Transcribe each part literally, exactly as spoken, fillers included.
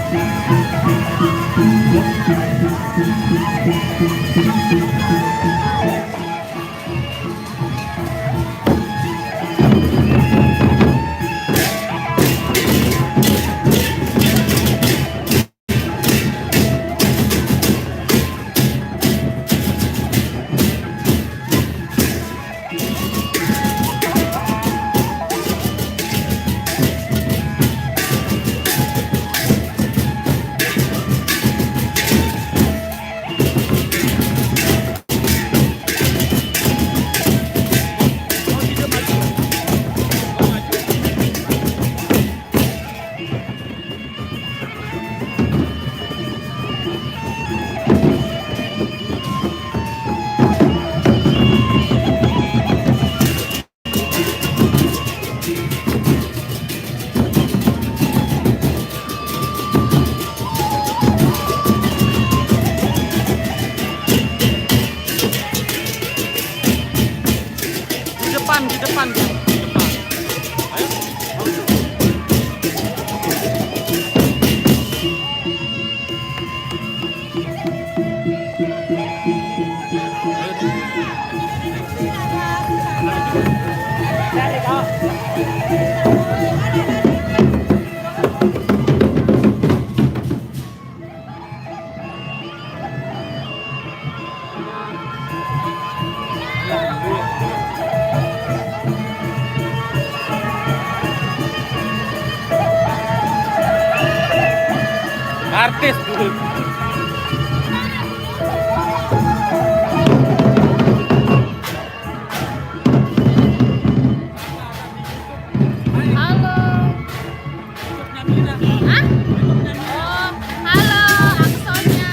Di depan, di depan, di depan. Ayo. Artis dulu. Halo. Hah? Oh, halo, aku Sonya.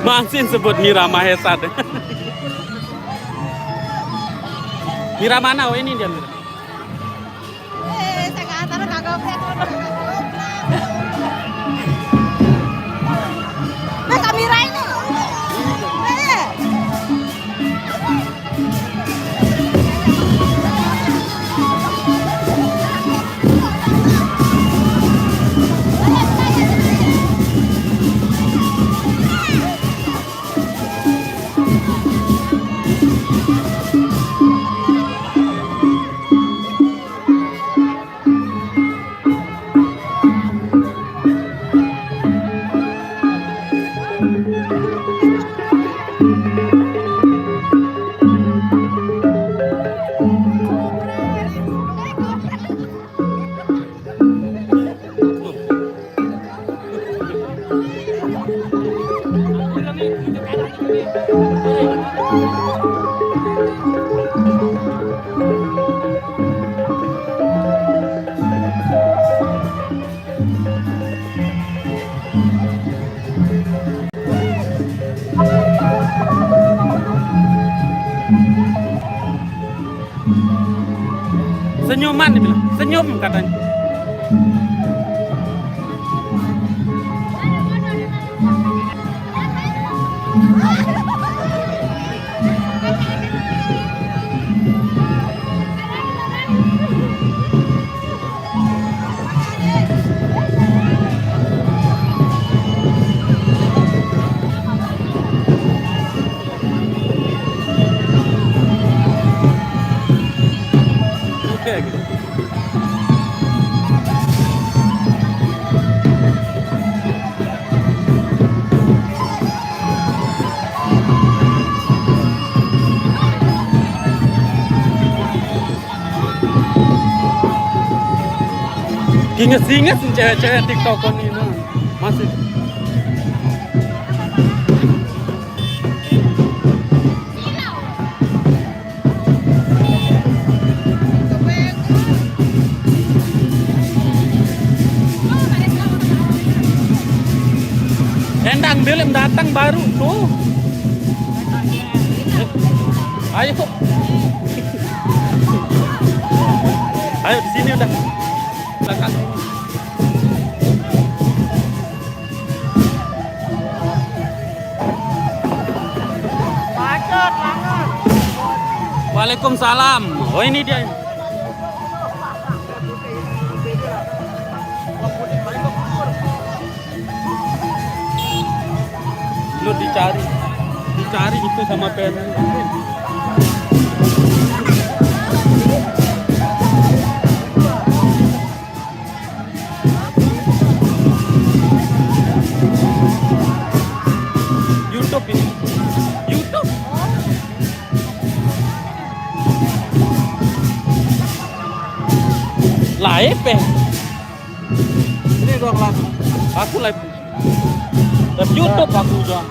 Mansin sebut Mira Mahesa deh. Mira mana? Oh, ini dia, Mira. Eh, saya nggak antar, nggak goblok. Nah, kamera ini. Eh. Senyuman, dia bilang, "Senyum," katanya. Inget-inget cewek-cewek TikTok ini, nah. Masih. Endang belum datang baru tuh. Ayo. Ayo di sini udah. Belakang. Waalaikumsalam. Oh, ini dia. Lu dicari, dicari itu sama Pen. YouTube ini. YouTube. Live, eh. Ini doang live. Aku live. Live YouTube aku doang.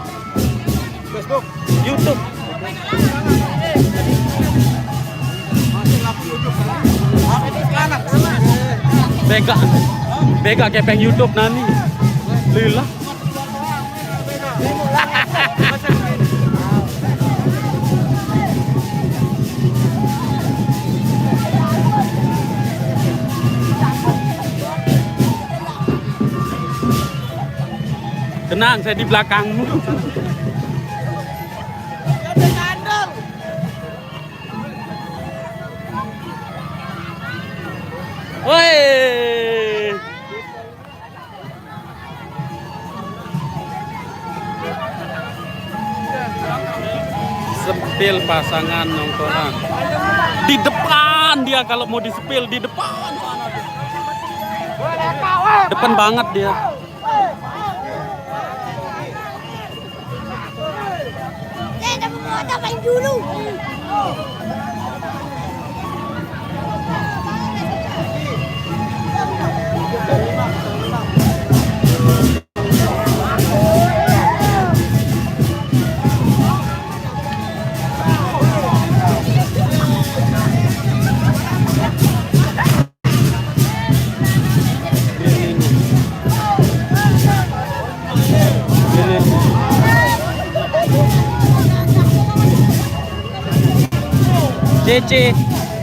Facebook. YouTube. Bega. Bega kepeng YouTube nani. Lila. Tenang, saya di belakangmu. Woi. Sepil pasangan nongkonan. Di depan dia kalau mau disepil, di depan. Depan banget dia. Cece,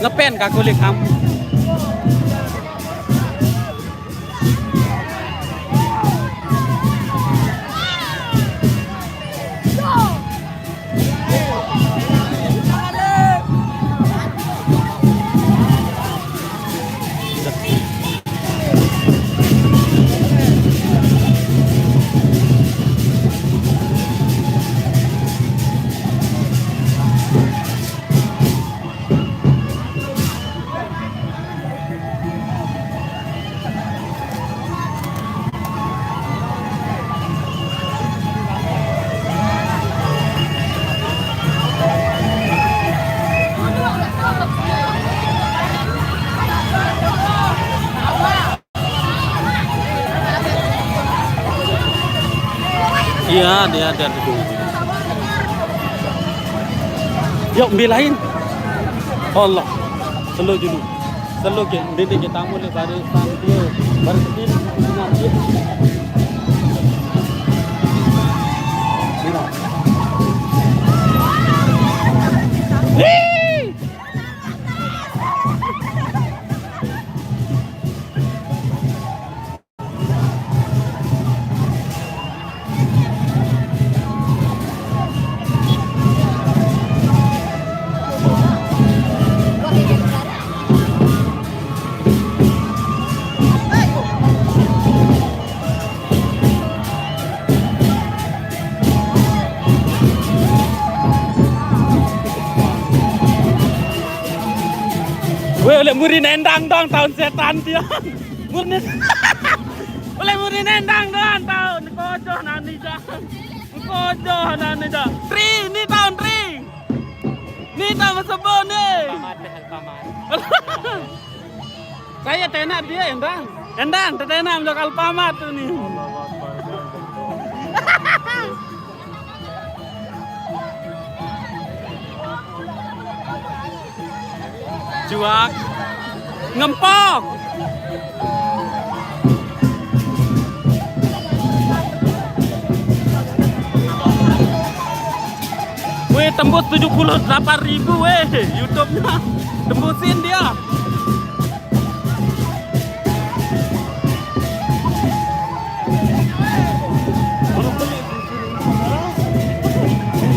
ngepen kak kulit kamu. Iya, dia ada dulu. Yuk, ambil lain. Allah. Selo dulu. Selo ke, dede ke tamu le baru sang dia. Baru sini, sini, sini. Mira. Weh, oleh muri nendang dong tahun setan dia. Murni. Oleh muri nendang dong tahun. Kodoh nani dong. Kodoh nani dong. Tri, ini tahun Tri. Ini tahun sebelum nih. Saya tenak dia endang. Endang, tetenam jok Alfamart tu ni. Cuak. Ngempok. Weh, tembus tujuh puluh delapan ribu, weh, YouTube-nya. Tembusin dia. Orang beli di sini.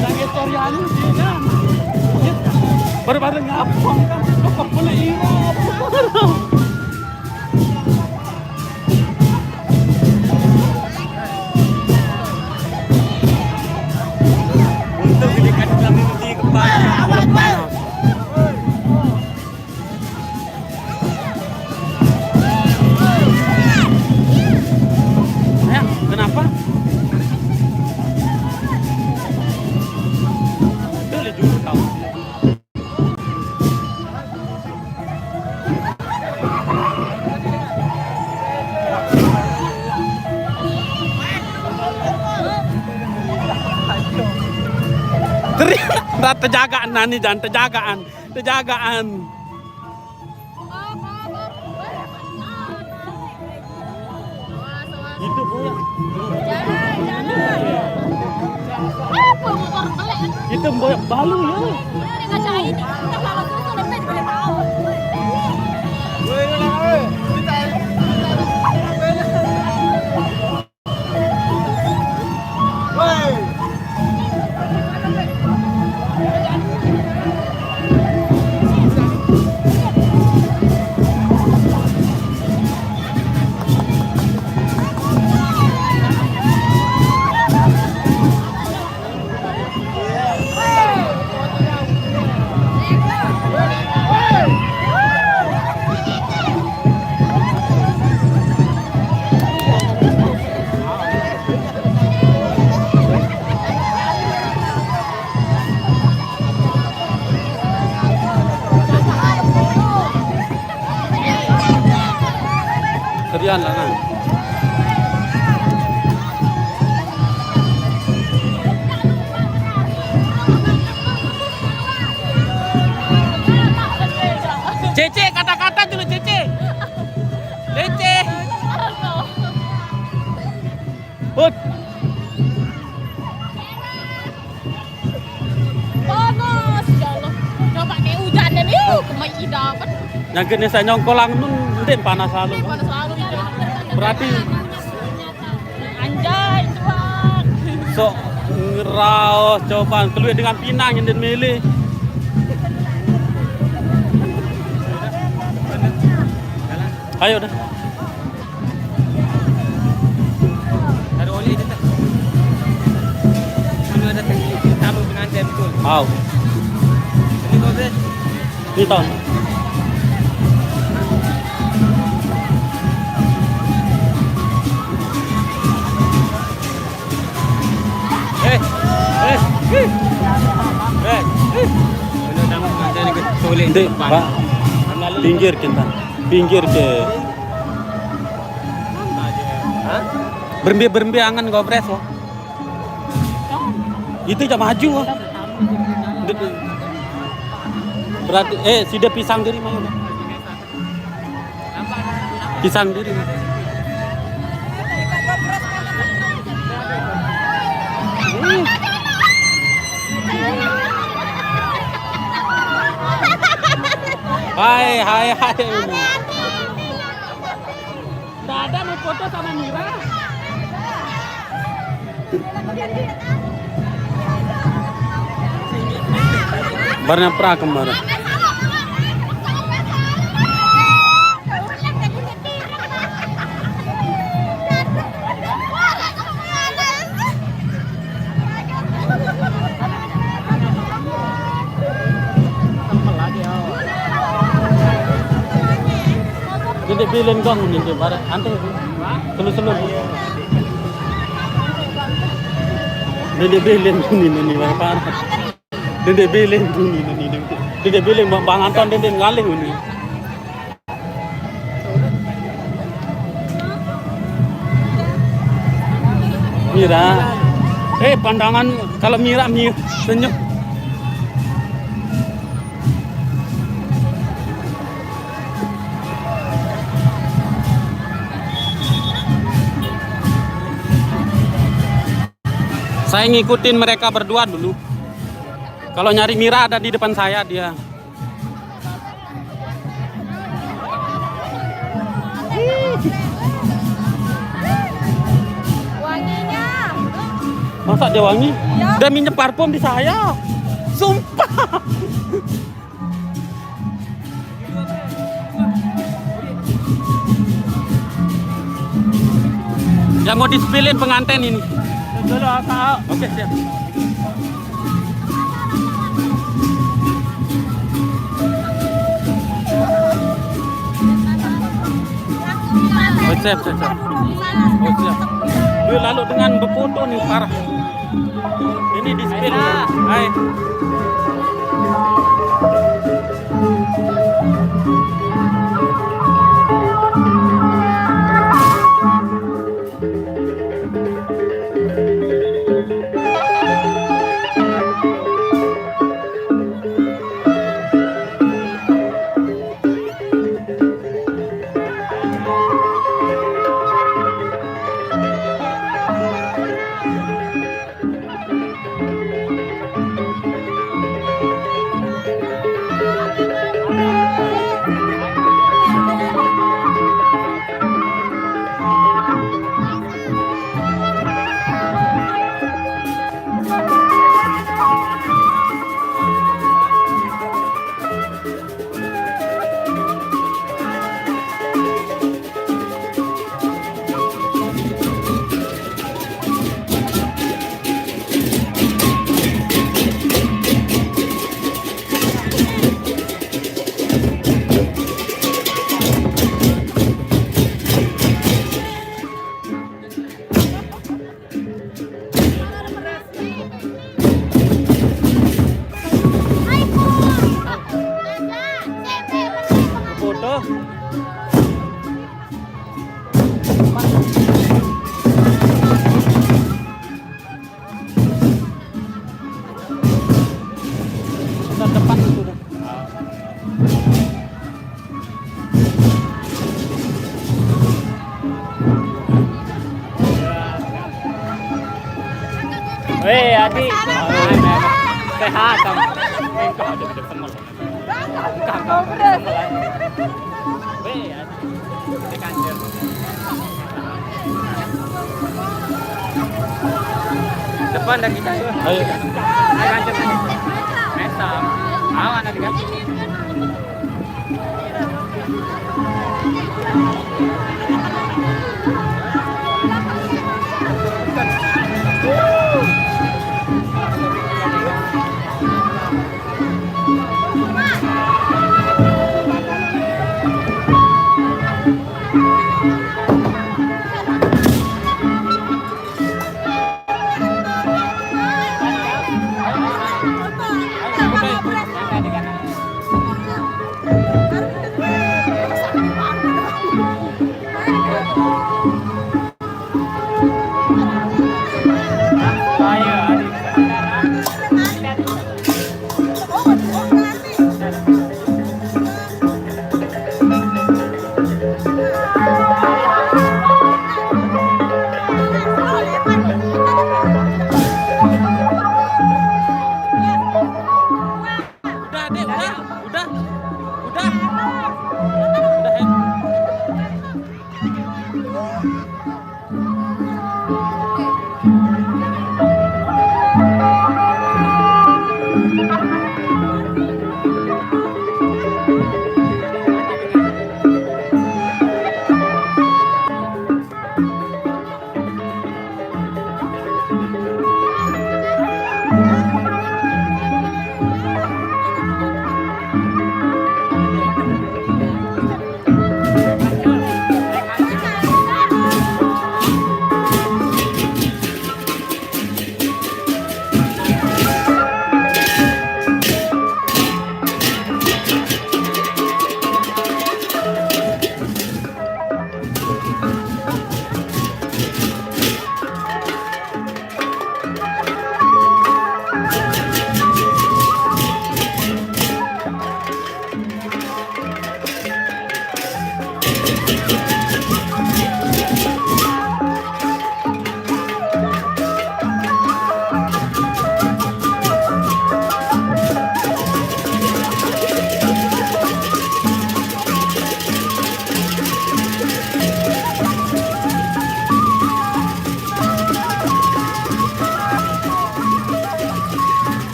Lagi story anu, dia kan. Baru-baru ngapung kan. Kok beli ini? Untung gede kan kami mesti kepala. Ya, kenapa? Boleh dulu tahu. Teriak, ndak tejagaan, nani jangan tejagaan, tejagaan. Itu, Bu. Jalan, jalan. Apa motor melek? Itu banyak balu, ya. Ini ada kaca ini. Kita kalau susu lebih boleh tahu. Serian lah, nah. Cece, kata-kata dulu, Cece. Cece. Hut. Panas, ya Allah. Coba nih hujan dan, ih, kemai ida kan. Yang kena saya nyongkolang nun, ndin panas lalu. Ih, panas lalu kan. Berarti anjay, Tuhan. Sok ngeraos, coba keluar dengan pinang yang den milih. Ayo dah. Taruh oli aja dah. Mana ada tamu pengantin betul. Au. Ini kau, Bes. Ini tahun. Eh, eh, eh, eh. Mana tamu pengantin ke toilet depan. Pak. Pinggir kita. Pinggir ke. Berembe-berembe angan gopres, wah. Itu jam maju, wah. Berarti, eh, sida pisang diri mau. Pisang diri. Hai, hai, hai. Nggak ada mau foto sama Mira. Barna pra kemarin. Jadi bilin kong ini, barat ante. Selu-selu. Dede Belen ni, ni, ni, parah. Dede Belen ni, ni, ni, ni. Dede Belen, Bang Anton, Dede ngalih ni. Mira. Eh, pandangan kalau Mira, Mira senyum. Saya ngikutin mereka berdua dulu. Kalau nyari Mira ada di depan saya dia. Wanginya. Masa dia wangi? Iya. Dia minjem parfum di saya. Sumpah. Yang mau di-spill-in pengantin ini. Dulu, Kak. Oke, siap. Oh, siap, siap, siap. Oh, siap. Yuk, lalu dengan berfoto nih, parah. Ini di-spill. Hai. Bodoh. Sudah depan itu dah. Weh, Adi. Sehat kamu. Engkau aja tidak semua. Engkau, engkau. Weh, Adi. Ini kancil. Depan dah kita. Ayo. Ayo, kancil. Mesam. Awan, Adi, kan? Udah, Dek, udah, udah, udah, udah, ya.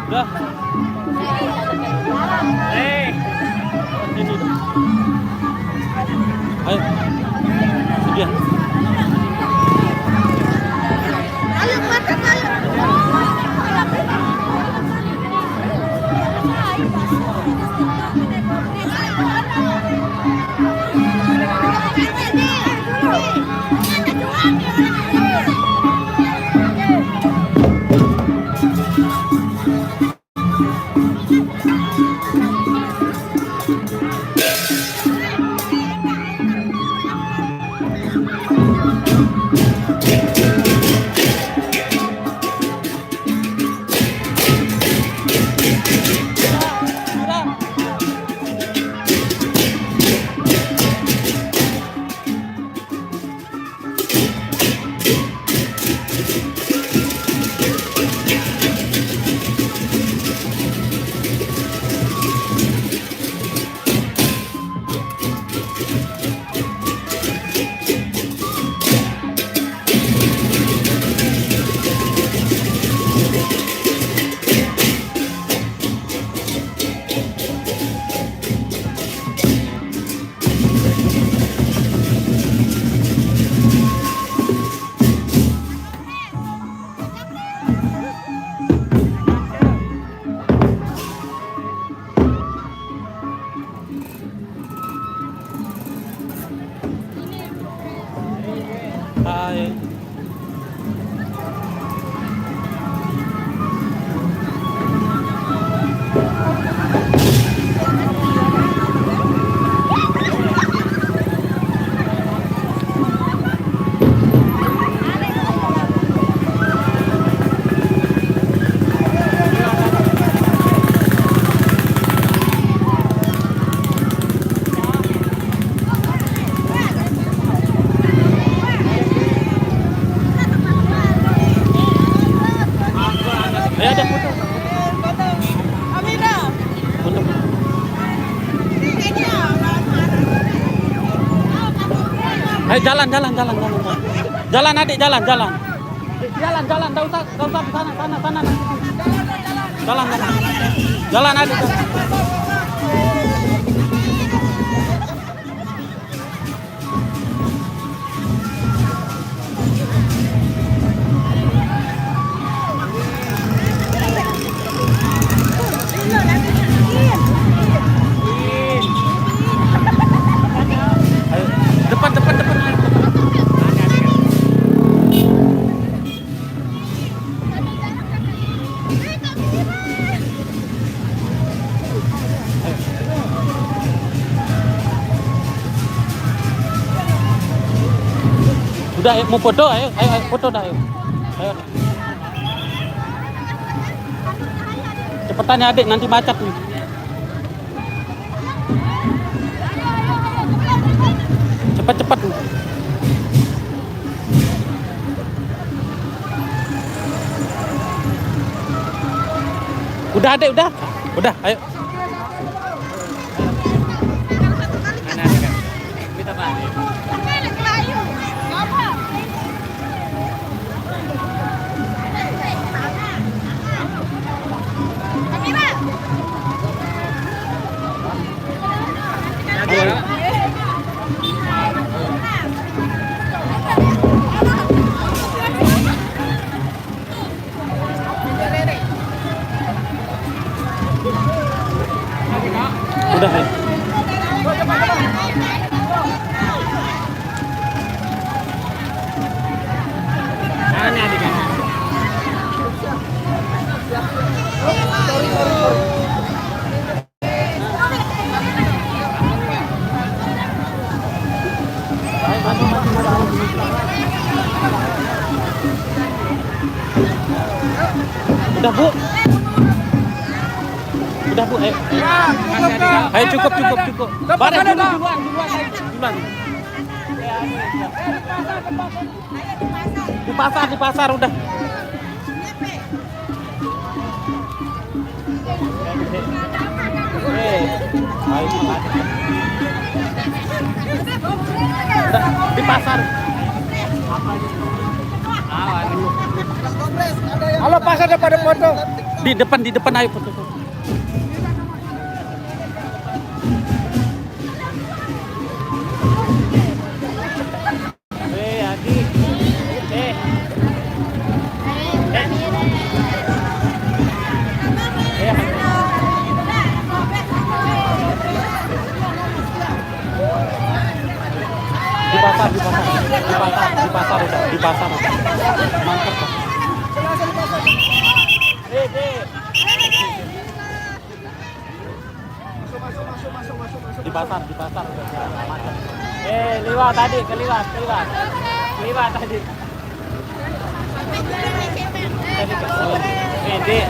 Udah. Hei. Sini. Ayo. Sudah. Hai. Ayo, ada foto. Foto. Ayo, jalan, jalan, jalan, jalan. Jalan, adik, jalan, jalan. Jalan, jalan, nggak usah, nggak usah ke sana, sana, sana, nanti. Jalan, jalan. Jalan, adik, jalan. Ayo, depan, depan, depan. Udah, ayo, mau foto, ayo, ayo, ayo, foto dah, ayo. Ayo. Cepetan ya, adik, nanti macet nih. Cepet, cepet. Udah, adik, udah. Udah, ayo. Udah, ya. Udah, Bu. Udah, Bu, ayo. Ayo, cukup, cukup, cukup. Bareng dulu, duluan, duluan, ayo, duluan. Di pasar, di pasar, udah. Di pasar. Halo, pasar ada pada foto. Di depan, di depan, ayo foto. Eh, Adi. Eh. Eh. Di pasar, di pasar, di pasar, di pasar udah, di pasar udah. Mantep, Pak. Eh, eh. Di pasar, di pasar udah macet. Eh, liwat tadi, keliwat, keliwat. Keliwat tadi. Tadi ke, eh, Dek.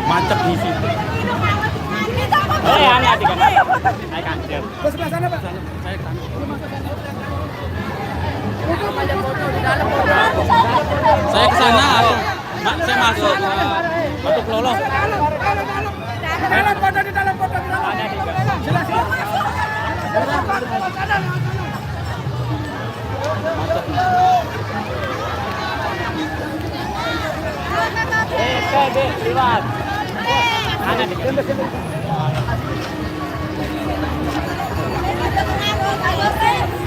Macet di situ. Eh, aneh, aneh, kan? Saya kaget. Ke sebelah sana, Pak. Saya kaget. Saya ke sana, aku. Mak, saya masuk. Masuk lolos. Dalam, foto di dalam, foto di dalam. Sila, sila. Eh, eh, Dek, liwat. Mana, Dek?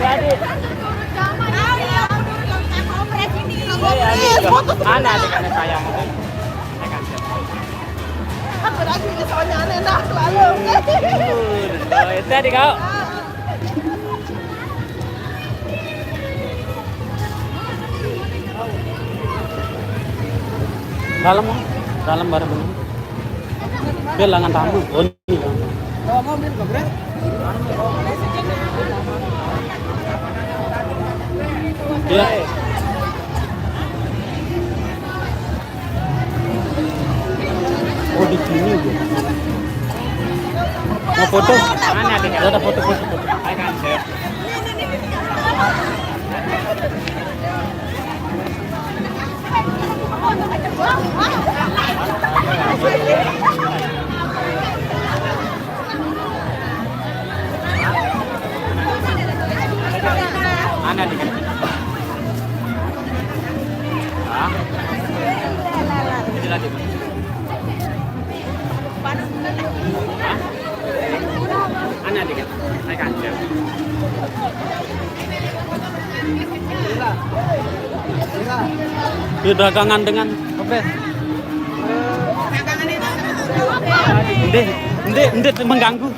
Jadi. Mana, Dek, anak sayang? Aku lagi soalnya aneh, nah, selalu. Oh, itu, Dek, kau. Dalam, dalam bareng dulu. Biar langan tamu. Oh, ini. Iya. Oh, di sini dia. Mau foto? Mana ada? Ada foto, foto, foto. Mana di? Hah? Ini lagi. Hah? Mana di? Saya kaget. Dia dagangan dengan apa? Ndih, ndih, ndih mengganggu.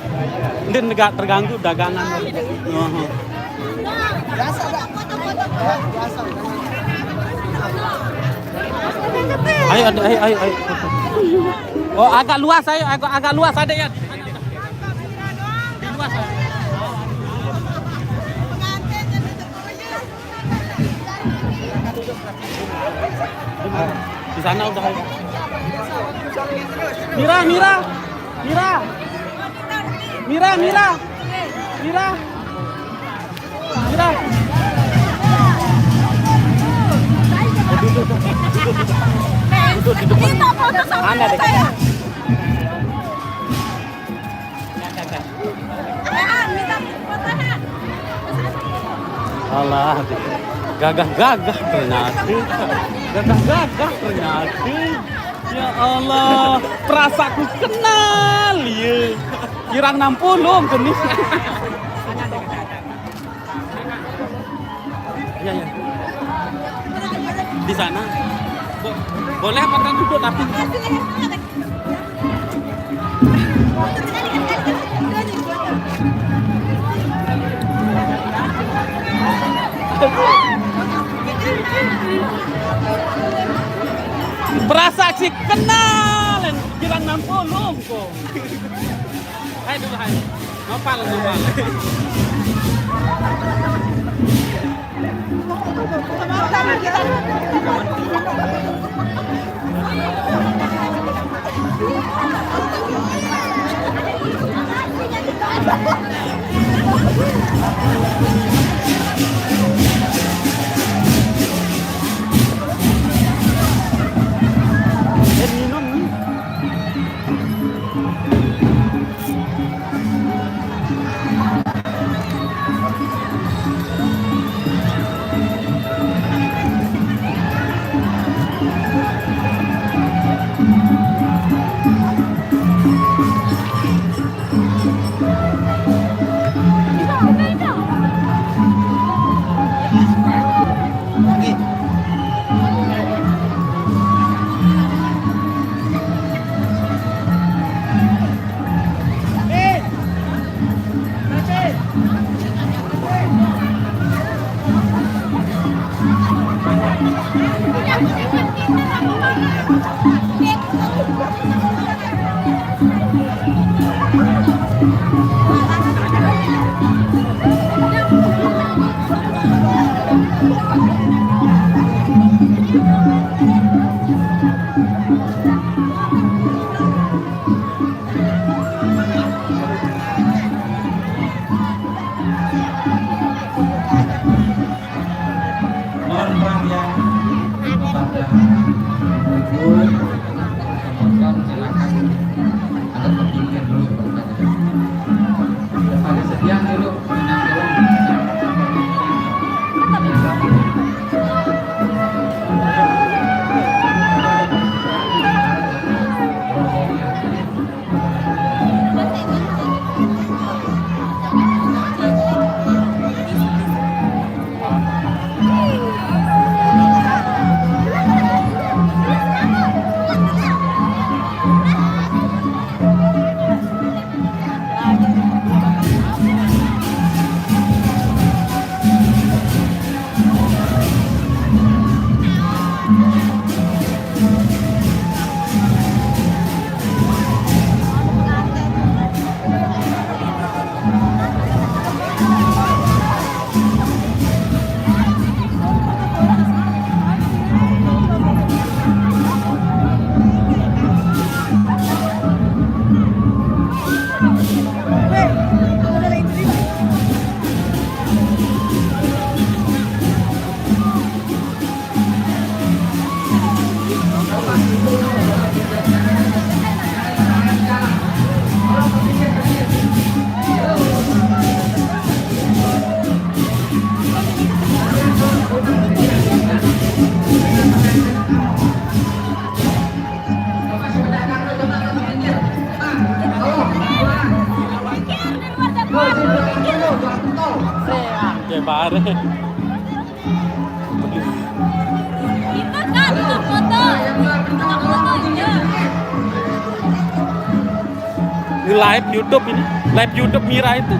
Ndih negak terganggu dagangan. Oh. Ayo, ayo, ayo, ayo. Oh, agak luas, ayo, agak, agak luas, ada ya. Di luas, ayo. Di sana udah. Mira, Mira. Mira. Mira, Mira. Mira. Mira. Duduk, duduk, duduk. Duduk di depan. Minta foto sama saya. Alah, gagah-gagah ternyata. Gagah-gagah ternyata. Ya Allah, perasaku kenal ya. Kirang enam puluh genis. Iya, iya. Di sana. Bo- boleh apa kan duduk tapi berasa si kenal, kirang enam puluh kok. Hai dulu, hai. Nopal, nopal. Ibu-ibu, penonton, silakan agak berpinggir dulu, berpinggir. Udah pada sedia nih, Bu? Minang dulu. Oke, bare. Kita kan, kita foto. Kita foto, iya. Ini live YouTube ini. Live YouTube Mira itu.